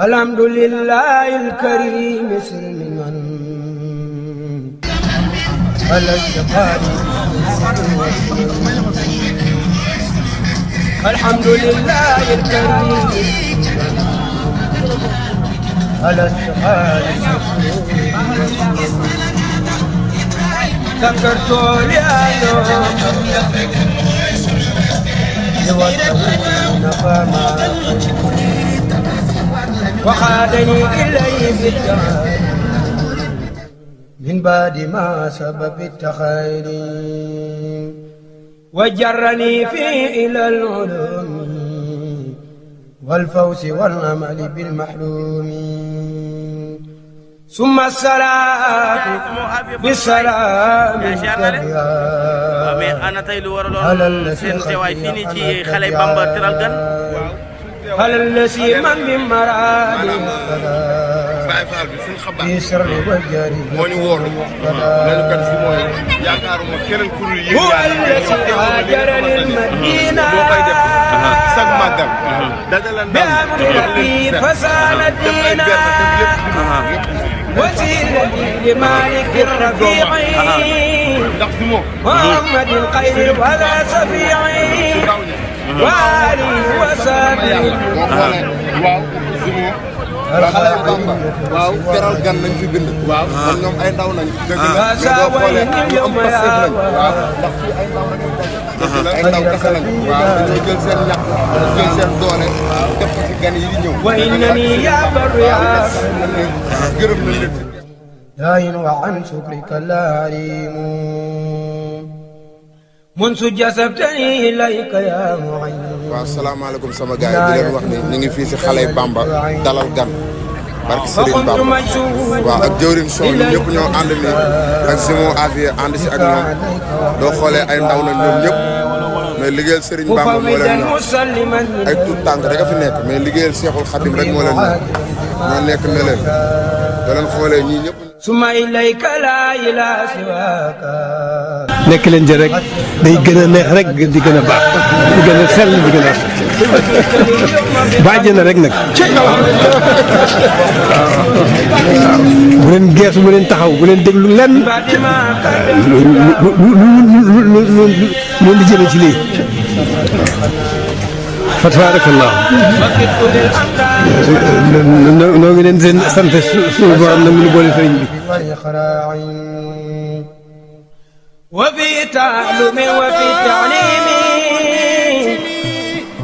الحمد لله الكريم سلما على الجبار الحمد لله الكريم على الجبار ذكرت اليوم يوصلون فما وخادني إليه بالدار من بعد ما سبب التخير وجرني فيه إلى العلوم والفوز والأمل بالمحلوم ثم الصلاة بالسلام على الذي على الذي من بمراد في سر والجري هو الذي هاجر للمدينة بأمر ربي فسال الدين وسيلتي لمالك الرفيع محمد الخير ولا سفيع وآله وصحبه waaw teral gan lañ fi bind. waaw kon ñoom ay ndaw lañ. dëgg la mais boo xoolee ñoom passif lañ. waaw ndax fii ay ndaw lañ. dëgg la ay ndaw kese lañ. waaw dañoo jël seen ñax jël seen doole. def ko ci gan yi di ñëw. wa innani yaa barru yaa gërëm nañ leen. daayin wa an sukrika laarimu منذ جسبتني إليك يا معين. waaw salaamaaleykum sama gars yi di leen wax ni ñu ngi fii si xale Bamba dalal gan. barke Serigne Bamba waaw ak jëwrin Sow ñun ñëpp ñoo ànd ni ak Simon Afia ànd si ak ñoom doo xoolee ay ndaw na ñoom ñëpp mais liggéeyal Serigne Bamba moo leen ñor ay tout tànk rek a fi nekk mais liggéeyal Cheikhul Khadim rek moo leen ñor ñoo nekk ne leen da leen xoolee ñii ñëpp. suma ilayka laa ilaaha siwaaka. nekk leen ci rek day gën a neex rek di gën a baax di gën a sell di gën a bàjj na rek nag. bu leen geesu bu leen taxaw bu leen déglu lenn lu di jëme ci lii. fa tabarakallah noo ngi leen di sant suñu borom nag mu nu boole sëriñ bi. وفي تعلم وفي تعليم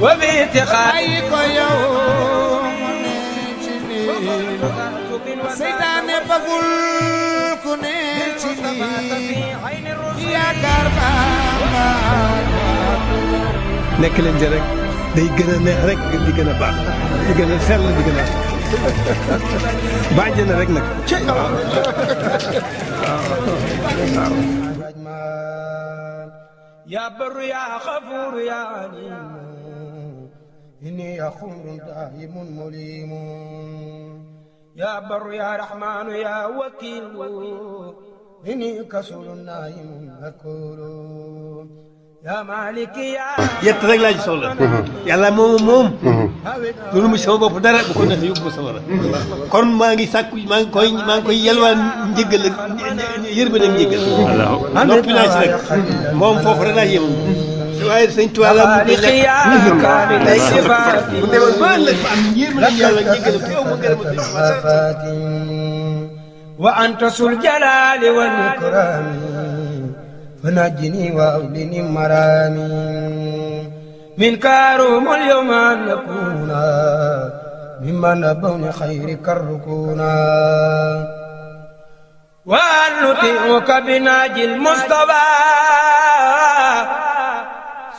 وفي اتخاذ سيدان بقول كنتي يا كربا nekk leen ci rek day gën a neex rek di gën a baax di gën a sell di gën a bàjj na rek nag. يا بر يا غفور يا عليم إني أخمر دائم مليم يا بر يا رحمن يا وكيل إني كسول نائم أكول يا مالك يا yett rek laa ci soxla. yàlla moom. loolu mu sama bopp dara bu ko defee yóbbu ma sama la. kon maa ngi sàkku maa ngi koy yalwaan njëggal ak yërmande ak njëggal. noppi naa ci rek moom foofu rek laa yem. waaye sëñ Tuubaa la mu ngi bu demoon ba ëllëg am yërmande yàlla njëggal te yow ma gërëm wa anta sul jalaali wal ikraami فنجني وأولني مرامي من كاروم اليوم أن نكون ممن نبون خيرك الركونا وأن نطيعك بناجي المصطفى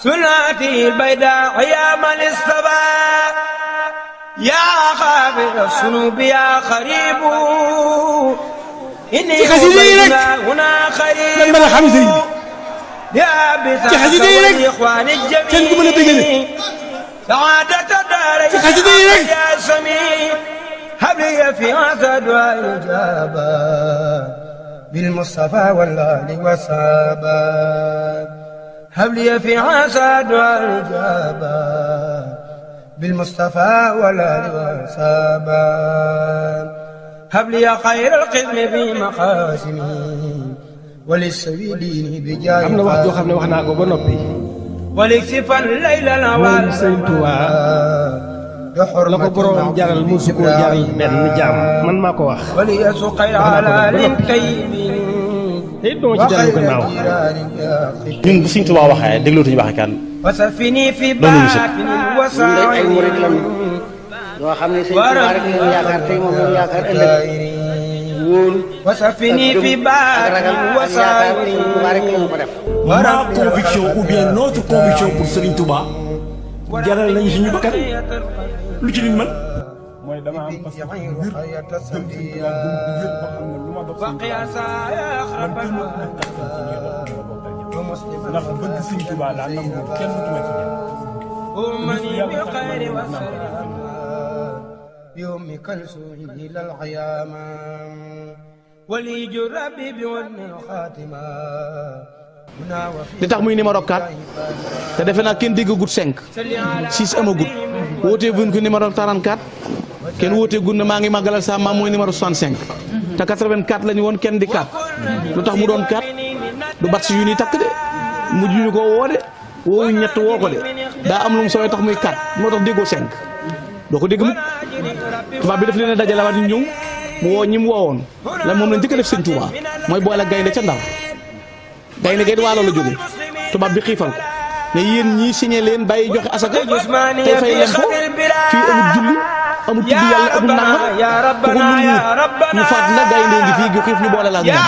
سنتي البيداء يا من اصطفى يا خافر الذنوب يا خريب إني هنا خريب يا بسعد والإخوان الجميع سعادة دارين يا سميع هب لي في عسى دعاء الإجابة بالمصطفى والآل والصحابة هب لي في عسى دعاء الإجابة بالمصطفى والآل والصحابة هب لي خير القسم في مقاسمي وللسوي ديني بجاه am na wax joo xam ne wax naa ko ba noppi ولكسف الليل الأول Sëriñ Tuubaa la ko borom jaral musu ko jaral benn jaam man maa ko wax وليسق على طيب te it doo ci dellu gannaaw ñun bu Sëriñ Tuubaa waxee déglootuñu waxe kan وسفني في باطن وسائر yoo xam ne Sëriñ Tuubaa rek lañu yaakaar tey moom lañu yaakaar ëllëg wóolu وسفني في باطن وسائر Sëriñ Tuubaa rek lañu ko def. ma conviction ou bien notre conviction pour Serigne Touba jaral nañu suñu bakkan lu ci nit man mooy dama am parce que mbir jëm Serigne Touba bu wér ba xam ne lu ma dox Serigne Touba ndax bëgg Serigne Touba laa nangu kenn du ma ci يوم كلسوم إلى العيامة ولي جربي بوزن الخاتمة li tax muy numéro 4 te defe naa kenn déggagut 5 6 amagut wootee buñ ko numéro 44 kenn wootee gun ne maa ngi màggalal sa maam mooy numéro 65 te 84 la ñu woon kenn di 4 lu tax mu doon 4 du bat si yu ni takk de mujj ñu ko woo de woowu ñett woo ko de daa am lu mu sooy tax muy 4 moo tax déggoo 5 doo ko dégg mukk tubaab bi daf leen a dajalawaat ñu ñëw mu woo ñi mu woowoon la moom lañ njëkk a def sëñ Tuubaa mooy boole gaynde ca Ndar gaynde gay waalo la jóge tubaab bi xiifal ko ne yéen ñii signé leen bàyyi joxe asaka tey fay leen ko fii amul julli amul tudd yàlla amul nangam ku ko lungu ñu faat la gaynde ngi fii gi xiif ñu boole la ak moom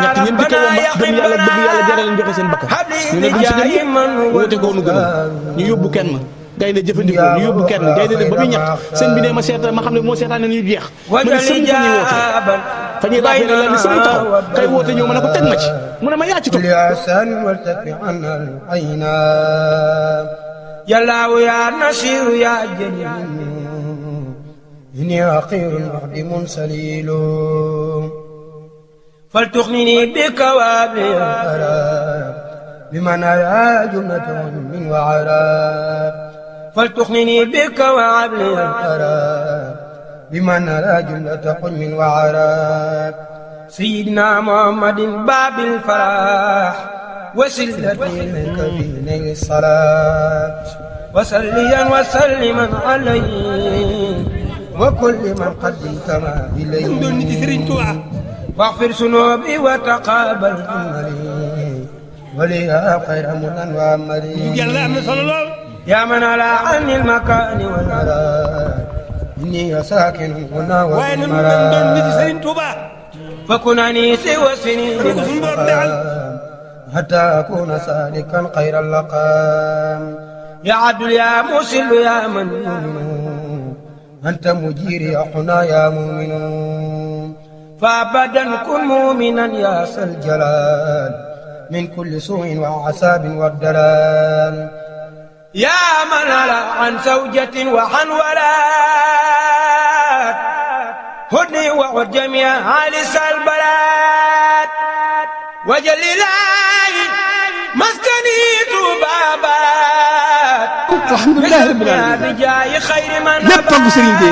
ñett ñeen dikkee womba gëm yàlla bëgg yàlla jaral leen joxe seen bakkan ñu ne duñ si dem woote ko nu gënal ñu yóbbu kenn gaynde jëfandikoo ñu yóbbu kenn gaynde de ba muy ñett sëñ bi ne ma seeta ma xam ne moo seetaan ne ñu jeex ma ne sëñ fa ñuy woote fa ñuy raafee la ni sëñ taxaw kay woote ñëw ma ne ko teg ma ci mu ne ma yaa ci topp يلا يا نصير يا جليل إني عقير مخدم سليل فلتغنني بكوابل القرار بمن أرى جملة من وعراب فلتغنني بكوابل القرار بمن أرى جملة من وعراب سيدنا محمد باب الفلاح وسلتي لك في نيل الصلاة وسليا وسلما عليه وكل من قدمت ما إليه واغفر ذنوبي وتقابل عملي ولي خير منن وعملي يا من على عني المكان والمراد إني ساكن هنا والمراد فكن أنيسي وسنين حتى أكون سالكا خير اللقام يا عدل يا مسل يا من أنت مجيري أحنا يا مؤمن فأبدا كن مؤمنا يا ذا الجلال من كل سوء وعساب والدلال يا من على عن زوجة وعن ولاد هدني وعد جميع عالس البلاد وجل الله مسكني بابات الحمد لله رب العالمين بجاي خير من lépp togg sëriñ bi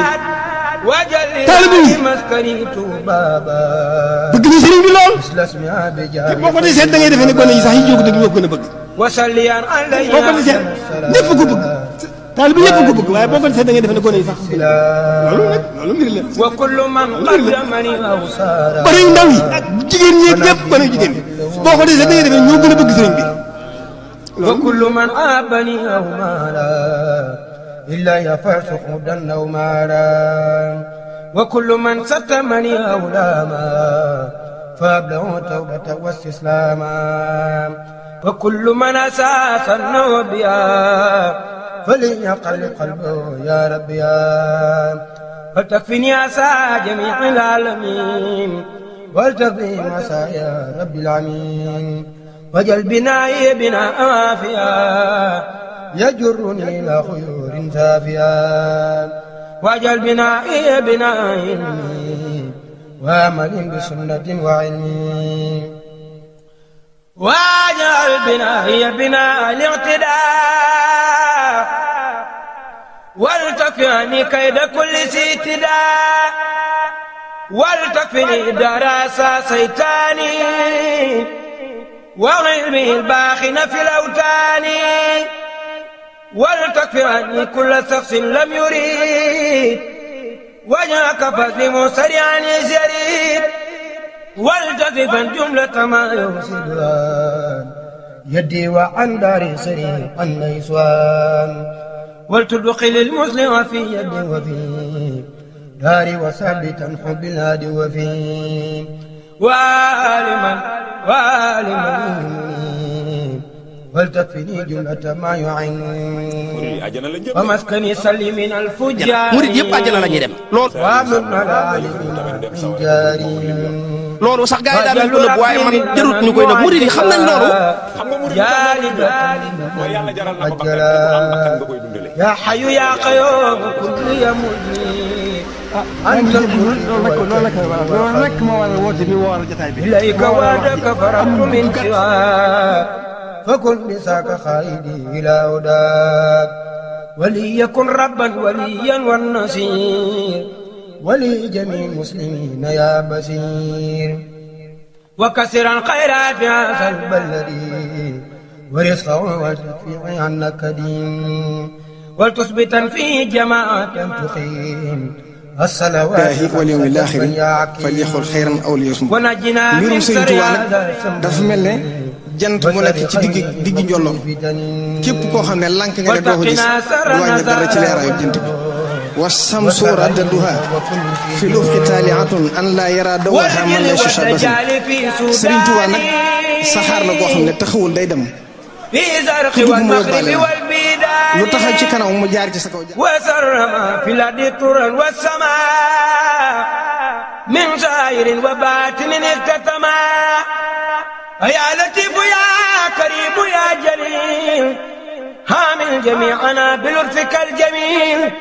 وجل taalibe yi الله مسكني بابات bëgg na sëriñ bi lool اسلسمي بجاي boo ko dee seet da ngay defee ne gone yi sax yi jóg dëgg ñoo ko gën a bëgg وسليا علي boo ko dee seet ñëpp ko bëgg taalibe yëpp ko bëgg waaye boo ko dee seet da ngay defee ne gone yi sax loolu nag loolu mbir la وكل من قدمني أو سارا gone yu ndaw yi ak jigéen ñi ñëpp gone yu jigéen ñi boo ko dee seet da ngay defee ne ñoo gën a bëgg sëriñ bi وكل من عابني أو مالا إلا يفرس خدا أو مالا وكل من ستمني أو لاما فأبلغ توبة واستسلاما وكل من أساس النوبيا فليقل قلبه يا ربي فلتكفني أسى جميع العالمين ولتقضي مسا يا رب العالمين وجل بنائي بناء وافيا يجرني إلى خيور سافيا وجل بنائي بناء علمي وامل بسنة وعلمي واجعل بنائي بناء الاعتداء ولتكفني كيد كل اعتداء ولتكفني دراس سيطاني وعلمي الباخن في الأوتان ولتكفني كل شخص لم يريد وجهك فاسلم سريعا يزيد ولتكفا جملة ما يفسدان يدي وعن داري سريعا نيسوان ولتدخل المسلم في يدي وفي داري وثابتا حب الهادي وفي وعالما ولتكفني جملة ما يعين ومسكني سلي من الفجار murid yëpp àjjana la ñuy dem lool ومن العالم جاري loolu sax gars yi daan nañ ko nëbb waaye man jarut ñu koy nëbb murid yi xam nañ loolu يا حي يا قيوم كل يمني أنت إليك وعدك فرقت من سواك فكن بساك خائدي إلى هداك وليكن ربا وليا والنصير ولي جميع المسلمين يا بصير وكسر الخيرات هذا البلد ورزقه وتدفع عنك دين ولتثبتا فيه جماعة تقيم الصلوات واليوم الآخر فليقل خيرا أو ليصمت ونجنا mbirum Sëriñ Tuubaa nag dafa mel ne jant mu nekk ci diggi njolloon képp koo xam ne lànk nga ne doo ko gis du wàññi dara ci leeraayu jant bi والشمس رددها في الأفق طالعة أن لا يرى دوها من ليس شبه Sëriñ Tuubaa nag saxaar la boo xam ne taxawul day dem ku dugg mu yóbbaale la lu taxaw ci kanam mu jaar ci sa kaw jaar وسرما في الأرض طرا والسماء من ظاهر وباطن اختتما يا لطيف يا كريم يا جليل حامل جميعنا بلطفك الجميل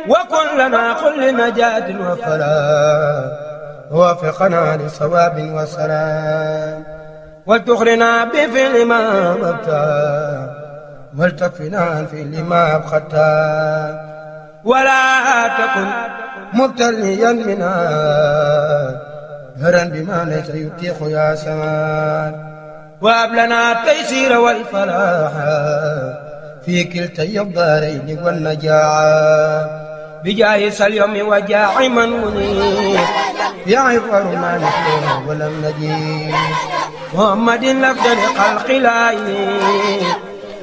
وكن لنا كل نجاة وفلاح ووفقنا لصواب وسلام وتخرنا بفعل ما أبقى ولتكفنا عن فعل ما أبختا ولا تكن مبتليا منها هرا بما ليس يتيح يا سمان وهب لنا التيسير والفلاح في كلتي الدارين والنجاعة بجاه اليوم وجاع من منيب يعفر ما نحن ولم نجيب محمد أفضل خلق الله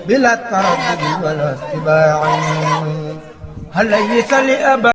بلا التردد ولا استباع هل يصلي أبا